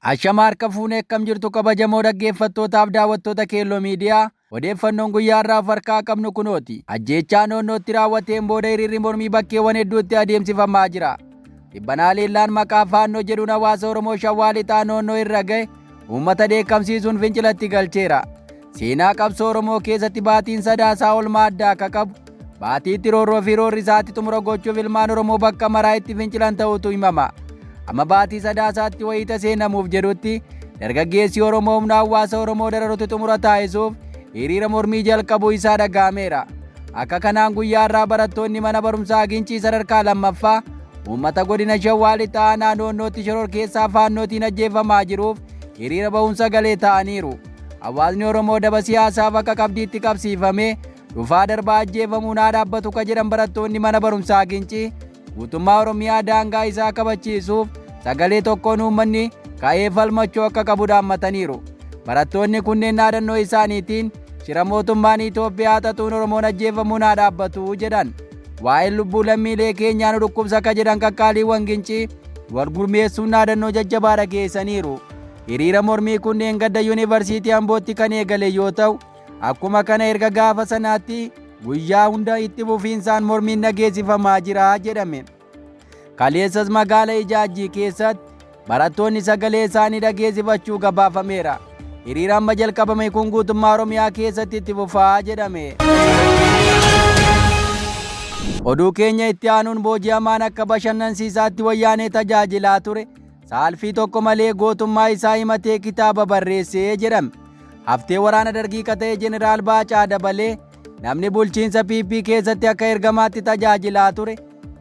Ashama harka fuunee, akkam jirtu kabajamoo dhaggeeffattootaaf daawwattoota Keelloo Miidiyaa? Odeeffannoon guyyaa har'aaf harkaa qabnu kunooti. Ajjeechaa naannootti raawwateen booda hiriirri mormii bakkeewwan hedduutti adeemsifamaa jira. Dhibbanaa leellaan maqaa Faannoo jedhuun hawaasa Oromoo Shawaa Lixaa Noonnoo irra gahe uummata dheekkamsiisuun fincilatti galcheera. Seenaa qabsoo Oromoo keessatti baatiin Sadaasaa oolmaa addaa akka qabu, baatiitti roorroo fi roorri isaatti xumura gochuuf ilmaan Oromoo bakka maraa itti fincilan ta'utu himama. Amma baatii Sadaasaatti wayiita seenamuuf jedhutti dargaggeessi Oromoo humna hawaasa Oromoo dararutti xumura taasisuuf hiriira mormii jalqabuu isaa dhaga'ameera. Akka kanaan guyyaa har'aa barattoonni mana barumsaa Gincii sadarkaa lammaffaa uummata godina Shawaa Lixaa aanaa Noonnootti shororkeessaa Faannootiin ajjeefamaa jiruuf hiriira ba'uun sagalee ta'aniiru. Hawaasni Oromoo daba siyaasaaf akka qabdiitti qabsiifamee dhufaa darbaa ajjeefamuun haa dhaabbatu ka jedhan barattoonni mana barumsaa Gincii, guutummaa Oromiyaa daangaa isaa kabachiisuuf sagalee tokkoon uummanni ka'ee falmachuu akka qabu dhaammataniiru. Barattoonni kunneen dhaadannoo isaaniitiin shira mootummaan Itoophiyaa xaxuun Oromoon ajjeefamuun haa dhaabbatu jedhan. Waa'een lubbuu lammiilee keenyaa nu dhukkubsa ka jedhan qaqqaaliiwwan Gincii wal gurmeessuun dhaadannoo jajjabaa dhageessaniiru. Hiriira mormii kunneen gadda Yuunivarsiitii Ambootti kan eegale yoo ta'u, akkuma kana erga gaafa sanaatti guyyaa hunda itti fufiinsaan mormiin dhageessifamaa jira jedhame. Kaleessas magaala Ijaajjii keessatti barattoonni sagalee isaanii dhageessifachuu gabaafameera. Hiriira amma jalqabame kun guutummaa Oromiyaa keessatti itti fufaa jedhame. Oduu keenya itti aanuun, booji'amaan akka bashannansiisaatti Wayyaanee tajaajilaa ture saalfii tokko malee gootummaa isaa himatee kitaaba barreessee jedhame. Haftee waraana Dargii ka ta'e Jeneraal Baacaa Dabalee, namni bulchiinsa PP keessatti akka ergamaatti tajaajilaa ture,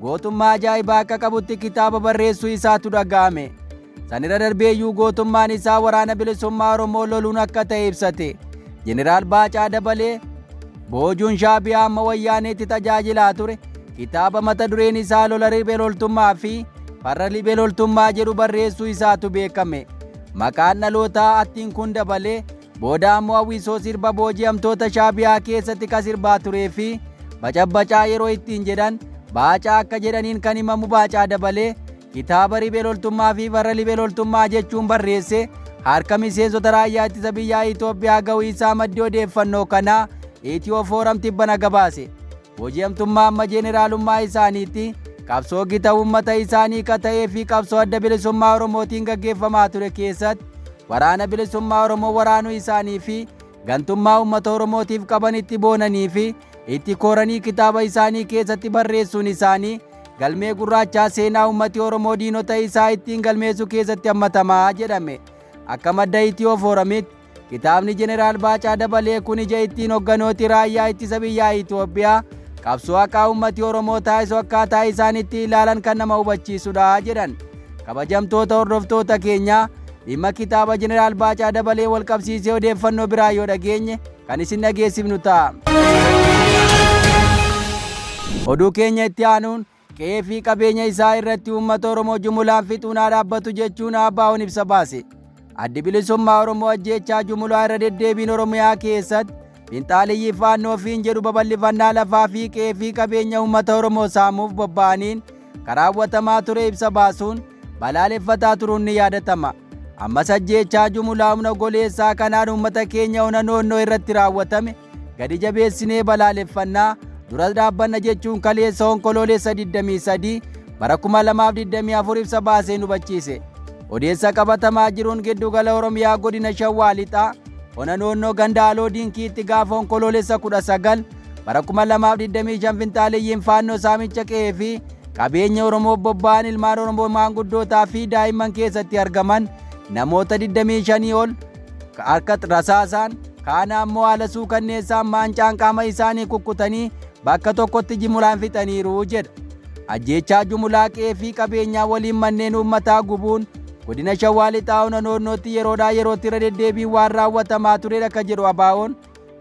gootummaa ajaa'ibaa akka qabutti kitaaba barreessuu isaatu dhaga'ame. Sanirra darbeeyyuu gootummaan isaa Waraana Bilisummaa Oromoo loluun akka ta'e ibsate. Jeneraal Baacaa Dabalee boojuun Shaabiyaa amma Wayyaaneetti tajaajilaa ture kitaaba mata dureen isaa "Lola Riphee Loltummaa fi Farra Riphee Loltummaa" jedhu barreessuu isaatu beekame. Maqaan dhalootaa attiin kun Dabalee, booda ammoo hawwisoo sirba booji'amtoota Shaabiyaa keessatti ka sirbaa turee fi bacabbacaa yeroo ittiin jedhan Baacaa akka jedhaniin kan himamu Baacaa Dabalee, kitaaba "Riphee Loltummaa fi Farra Riphee Loltummaa" jechuun barreesse harka miseensota raayyaa ittisa biyyaa Itoophiyaa ga'uu isaa maddi odeeffannoo kanaa Itiyoo Fooram tibbana gabaase. Booji'amtummaa amma jeeneraalummaa isaaniitti qabsoo gita uummata isaanii ka ta'ee fi qabsoo Adda Bilisummaa Oromootiin gaggeeffamaa ture keessatti Waraana Bilisummaa Oromoo waraanuu isaanii fi gantummaa uummata Oromootiif qaban itti boonanii fi itti kooranii kitaaba isaanii keessatti barreessuun isaanii galmee gurraachaa seenaa uummati Oromoo diinota isaa ittiin galmeessu keessatti hammatamaa jedhame. Akka madda Itiyoo Fooramitti, kitaabni Jeneraal Baacaa Dabalee kun ija ittiin hogganooti raayyaa ittisa biyyaa Itoophiyaa qabsoo haqaa uummati Oromoo taasisu akkaataa isaan itti ilaalan kan nama hubachiisudha jedhan. Kabajamtoota hordoftoota keenyaa, dhimma kitaaba Jeneraal Baacaa Dabalee wal qabsiisee odeeffannoo biraa yoo dhageenye kan isin dhageessifnu ta'a. Oduu keenya itti aanuun, qe'ee fi qabeenya isaa irratti uummata Oromoo jumulaan fixuun haa dhaabbatu jechuun ABO'n ibsa baase. Addi Bilisummaa Oromoo ajjeechaa jumulaa irra deddeebiin Oromiyaa keessatti finxaaliyyii Faannoo fiin jedhu babal'ifannaa lafaa fi qe'ee fi qabeenya uummata Oromoo saamuuf bobba'aniin karaawwatamaa ture ibsa baasuun balaaleffataa turuun ni yaadatama. Ammas ajjeechaa jumulaa humna goleessaa kanaan uummata keenya ona Noonnoo irratti raawwatame gadi jabeessinee balaaleffannaa, dura dhaabbanna jechuun kaleessa Onkoloolessa 23 bara 2024 ibsa baaseen hubachiise. Odeessa qabatamaa jiruun, giddugala Oromiyaa godina Shawaa Lixaa ona Noonnoo ganda Aloo Dinkiitti gaafa Onkoloolessa 19 bara 2025 finxaaliyyiin Faannoo saamicha qe'ee fi qabeenya Oromoo bobba'an ilmaan Oromoo maanguddootaa fi daa'imman keessatti argaman namoota 25 ol harka rasaasaan, kaan ammoo haala suukanneessaan maancaan qaama isaanii kukkutanii bakka tokkotti jumulaan fixaniiru jedha. Ajjeechaa jumulaa qe'ee fi qabeenyaa waliin manneen uummataa gubuun godina Shawaa Lixaa ona Noonnootti yeroodhaa yerootti irra deddeebiin waan raawwatamaa turedha ka jedhu ABO'n,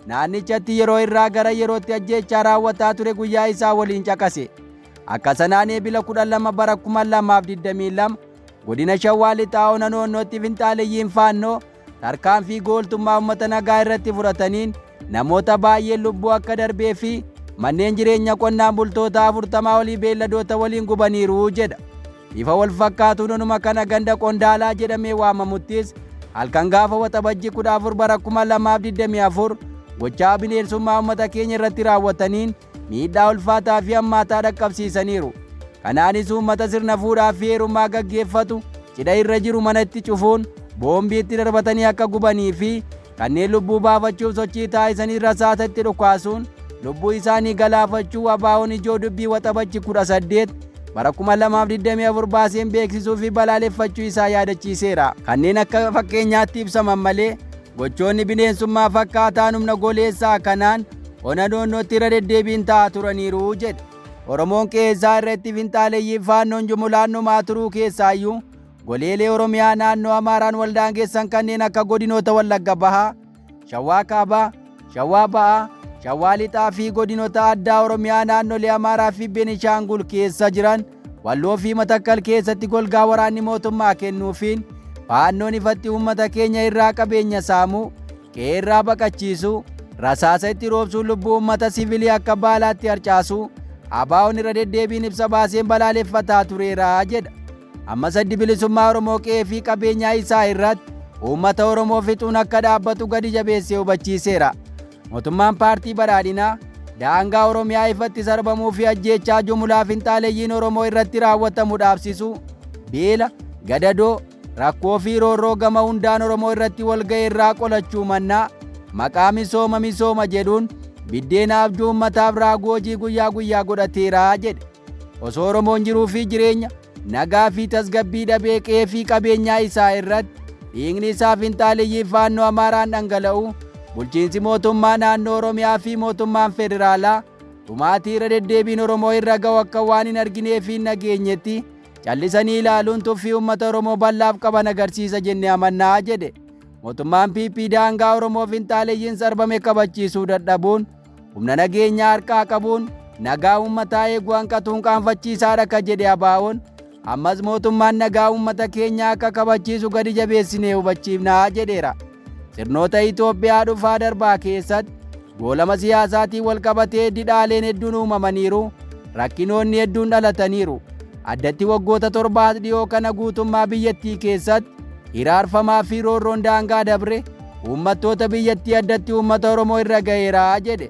naannichatti yeroo irraa gara yerootti ajjeechaa raawwataa ture guyyaa isaa waliin caqase. Akka sanaan Eebila 12 bara 2022 godina Shawaa Lixaa ona Noonnootti finxaaleyyiin Faannoo tarkaanfii gooltummaa uummata nagaa irratti fudhataniin namoota baay'een lubbuu akka darbee fi manneen jireenya qonnaan bultoota 40 olii beelladoota waliin gubaniiru jedha. Bifa wal fakkaatuun onuma kana ganda Qondaalaa jedhamee waamamuttis halkan gaafa Waxabajjii 14 bara 2024 gochaa bineensummaa uummata keenya irratti raawwataniin miidhaa ulfaataa fi hammaataa dhaqqabsiisaniiru. Kanaanis uummata sirna fuudhaa fi heerumaa gaggeeffatu cidha irra jiru manatti cufuun boombii itti darbatanii akka gubanii fi kanneen lubbuu baafachuuf sochii taasisanii rasaasa itti dhukaasuun lubbuu isaanii galaafachuu ABO'n ijoo dubbii Waxabajjii 18 bara 2024 baaseen beeksisuu fi balaaleffachuu isaa yaadachiiseera. Kanneen akka fakkeenyaatti ibsaman malee gochoonni bineensummaa fakkaataan humna goleessaa kanaan ona Noonnootti irra deddeebiin ta'aa turaniiru jedhe. Oromoon qe'eessaa irratti finxaaleeyyii faannoon jumulaan dhumaa turuu keessaayyuu goleelee Oromiyaa naannoo Amaaraan waldaangeessan kanneen akka godinoota Wallagga Bahaa, Shawaa Kaabaa, Shawaa Ba'aa, Shawaa Lixaa fi godinoota addaa Oromiyaa naannolee Amaaraa fi Beenishaangul keessa jiran Walloo fi Matakkal keessatti golgaa waraanni mootummaa kennuufiin faannoon ifatti uummata keenya irraa qabeenya saamuu, qe'ee irraa baqachiisuu, rasaasa itti roobsuun lubbuu uummata siviilii akka baalaatti harcaasuu ABO'n irra deddeebiin ibsa baaseen balaaleffataa tureera jedha. Ammas Addi Bilisummaa Oromoo qe'ee fi qabeenyaa isaa irratti uummata Oromoo fixuun akka dhaabbatu gadi jabeessee hubachiiseera. Mootummaan paartii badhaadhinaa daangaa Oromiyaa ifatti sarbamuu fi ajjeechaa jumulaa finxaaleeyyiin Oromoo irratti raawwatamu dhaabsisuu, beela, gadadoo, rakkoo fi roorroo gama hundaan Oromoo irratti walga'e irraa qolachuu mannaa maqaa misooma misooma jedhuun biddeena abjuu uummataaf raaguu hojii guyyaa guyyaa godhateera jedhe. Osoo Oromoon jiruu fi jireenya nagaa fi tasgabbii dhabee qe'ee fi qabeenyaa isaa irratti dhiigni isaa finxaaleeyyii faannoo Amaaraan dhangala'u, bulchiinsi mootummaa naannoo Oromiyaa fi mootummaan federaalaa dhumaatii irra deddeebiin Oromoo irra ga'u akka waan hin arginee fi hin dhageenyetti callisanii ilaaluun tuffii uummata Oromoo bal'aaf qaban agarsiisa jennee amannaa jedhe. Mootummaan PP daangaa Oromoo finxaaleeyyiin sarbame kabachiisuu dadhabuun humna nageenyaa harkaa qabuun nagaa uummataa eeguu hanqatuun qaanfachiisaadha akka jedhe ABO'n ammas mootummaan nagaa uummata keenyaa akka kabachiisu gadi jabeessinee hubachiifnaa jedheera. Sirnoota Itoophiyaa dhufaa darbaa keessatti goolama siyaasaatiin wal qabatee didhaaleen hedduun uumamaniiru, rakkinoonni hedduun dhalataniiru. Addatti waggoota 7 dhiyoo kana guutummaa biyyattii keessatti hiraarfamaa fi roorroon daangaa dabre uummattoota biyyattii addatti uummata Oromoo irra ga'eera jedhe.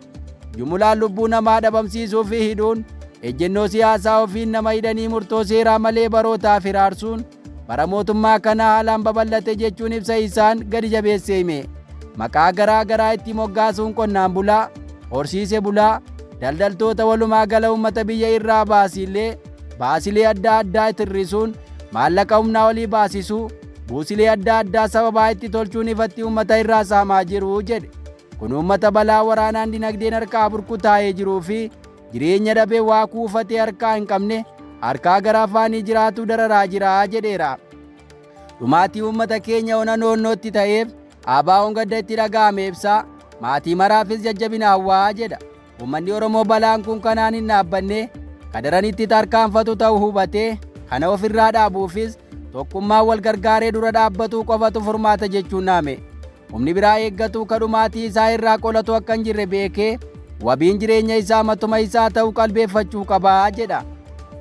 Jumulaan lubbuu namaa dhabamsiisuu fi hidhuun ejjennoo siyaasaa ofiin nama hidhanii murtoo seeraa malee barootaaf hiraarsuun bara mootummaa kana haalaan babal'ate jechuun ibsa isaan gadi jabeessee hime. Maqaa garaa garaa itti moggaasuun qonnaan bulaa, horsiise bulaa, daldaltoota walumaa gala uummata biyya irraa baasilee adda addaa tirrisuun maallaqa humnaa olii baasisuu, buusilee adda addaa sababaa itti tolchuun ifatti uummata irraa saamaa jiru jedhe. Kun uummata balaa waraanaan dinagdeen harkaa burkutaa'ee jiruu fi jireenya dhabee waa kuufatee harkaa hin qabne harkaa gara afaanii jiraatu dararaa jira jedheera. Dhumaatii uummata keenya ona Noonnootti ta'eef ABO'n gadda itti dhaga'ame ibsaa, maatii maraafis jajjabina hawwaa jedha. Uummanni Oromoo balaan kun kanaan hin dhaabbanne kadaranitti tarkaanfatu ta'uu hubatee kana ofirraa dhaabuufis tokkummaa wal gargaaree dura dhaabbatuu qofatu furmaata jechuun naame. Humni biraa eeggatu kadhumaatii isaa irraa qolatu akka hin jirre beekee wabiin jireenya isaa matuma isaa ta'uu qalbeeffachuu qabaa jedha.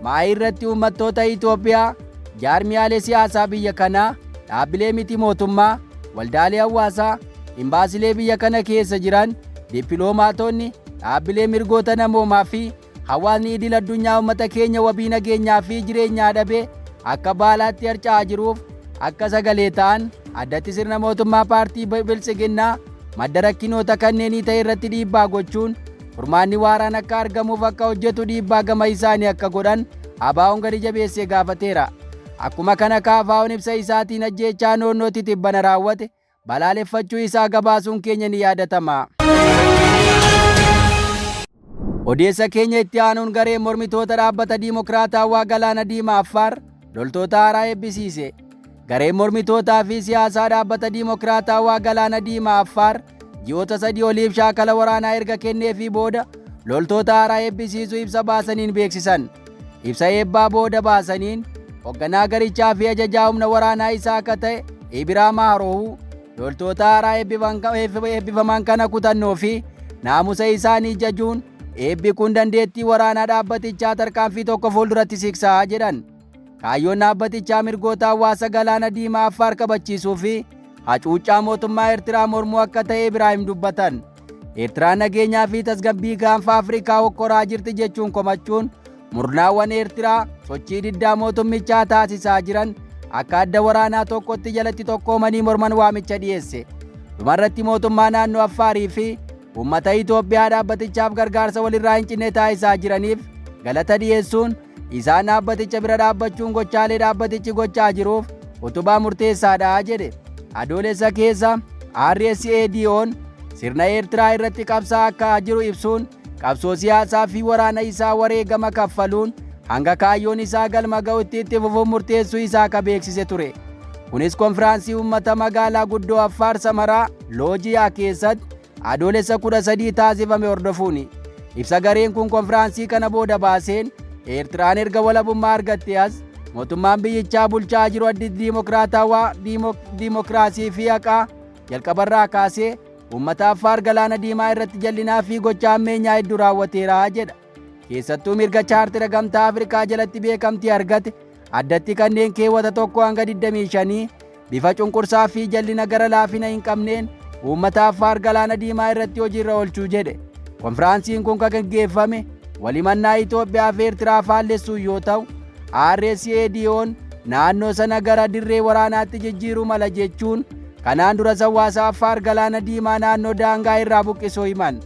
Maayii irratti uummattoota Itoophiyaa, jaarmiyaalee siyaasaa biyya kanaa, dhaabbilee miti mootummaa, waldaalee hawaasaa, imbaasilee biyya kana keessa jiran, dippiloomaatonni, dhaabbilee mirgoota namoomaa fi hawaasni idil addunyaa uummata keenya wabii nageenyaa fi jireenyaa dhabee akka baalaatti harca'aa jiruuf akka sagalee ta'an addatti sirna mootummaa paartii Biltsiginnaa madda rakkinoota kanneenii ta'e irratti dhiibbaa gochuun furmaanni waaraan akka argamuuf akka hojjetu dhiibbaa gama isaanii akka godhan ABO'n gadi jabeessee gaafateera. Akkuma kana KFO'n ibsa isaatiin ajjeechaa Noonnootti tibbana raawwate balaaleffachuu isaa gabaasuun keenya ni yaadatama. Odeessa keenya itti aanuun gareen mormitoota dhaabbata Diimokiraatawaa Galaana Diimaa Affaar loltoota haaraa eebbisiise. Gareen mormitootaa fi siyaasaa dhaabbata Diimokiraatawaa Galaana Diimaa Affaar ji'oota 3 oliif shaakala waraanaa erga kenneefii booda loltoota haaraa eebbisiisuu ibsa baasaniin beeksisan. Ibsa eebbaa booda baasaniin hoogganaa garichaa fi ajajaa humna waraanaa isaa akka ta'e Ibraahim Harohuu loltoota haaraa eebbifaman kana kutannoo fi naamusa isaanii jajuun eebbi kun dandeettii waraanaa dhaabbatichaa tarkaanfii tokko fuulduratti siksaa jedhan. Kaayyoon dhaabbatichaa mirgoota hawaasa Galaana Diimaa Affaar kabachiisuu fi hacuuccaa mootummaa Eertiraa mormuu akka ta'e Ibraahim dubbatan. Eertiraan nageenyaa fi tasgabbii gaanfa Afrikaa hokkoraa jirti jechuun komachuun murnaawwan Eertiraa sochii diddaa mootummichaa taasisaa jiran akka adda waraanaa tokkotti jalatti tokkoomanii morman waamicha dhiyeesse. Dhumarratti mootummaa naannoo Affaarii fi uummata Itoophiyaa dhaabbatichaaf gargaarsa walirraa hin cinne taasisaa jiraniif galata dhiyeessuun isaan dhaabbaticha bira dhaabbachuun gochaalee dhaabbatichi gochaa jiruuf utubaa murteessaadha jedhe. Adoolessa keessa RSADO'n sirna Eertiraa irratti qabsaa akka jiru ibsuun qabsoo siyaasaa fi waraana isaa wareegama kaffaluun hanga kaayyoon isaa galma ga'utti itti fufuuf murteessuu isaa akka beeksise ture. Kunis konfiraansii uummata magaalaa guddoo Affaar Samaraa Loojiyaa keessatti Adoolessa 13 taasifame hordofuuni. Ibsa gareen kun konfiraansii kana booda baaseen Eertiraan erga walabummaa argatte as mootummaan biyyichaa bulchaa jiru addi diimokiraatawaa diimokiraasii fi haqaa jalqabarraa kaasee uummata Affaar Galaana Diimaa irratti jallinaa fi gocha hammeenyaa hedduu raawwateera jedha. Keessattuu mirga chaartira gamtaa Afrikaa jalatti beekamtii argate addatti kanneen keewwata 1 hanga 25 bifa cunqursaa fi jallina gara laafina hin qabneen uummata Affaar Galaana Diimaa irratti hojiirra oolchuu jedhe. Konfiraansiin kun kan gaggeeffame walimannaa Itoophiyaa fi Eertiraa faallessuun yoo ta'u, RSADO'n naannoo sana gara dirree waraanaatti jijjiiruu mala jechuun kanaan dura hawaasa Affaar Galaana Diimaa naannoo daangaa irraa buqqisuu himan.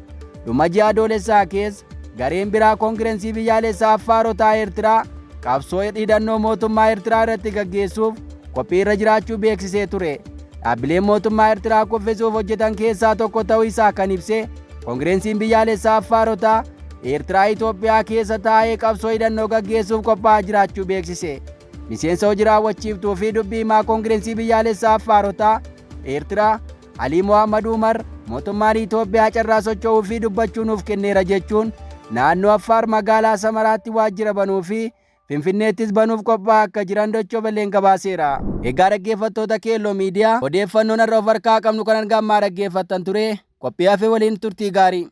Dhuma ji'a Adoolessaa keessa gareen biraa Koongirensii Biyyaalessaa Affaarotaa Eertiraa qabsoo hidhannoo mootummaa Eertiraa irratti gaggeessuuf qophii irra jiraachuu beeksisee ture. Dhaabbileen mootummaa Eertiraa kuffisuuf hojjetan keessaa tokko ta'uu isaa kan ibse Koongirensiin Biyyaalessaa Affaarotaa Eertiraa Itoophiyaa keessa taa'ee qabsoo hidhannoo gaggeessuuf qophaa'aa jiraachuu beeksise. Miseensa hojii raawwachiiftuu fi dubbii himaa Koongirensii Biyyaalessaa Affaarotaa Eertiraa Alii Mohammad Umar mootummaan Itoophiyaa carraa socho'uu fi dubbachuu nuuf kenneera jechuun naannoo Affaar magaalaa Samaraatti waajjira banuu fi Finfinneettis banuuf qophaa'aa akka jiran Dochoo Belleen gabaaseera. Egaa dhaggeeffattoota Keelloo Miidiyaa, odeeffannoon har'a of harkaa qabnu kan hanga ammaa dhaggeeffattan ture. Qophii hafe waliin turtii gaarii.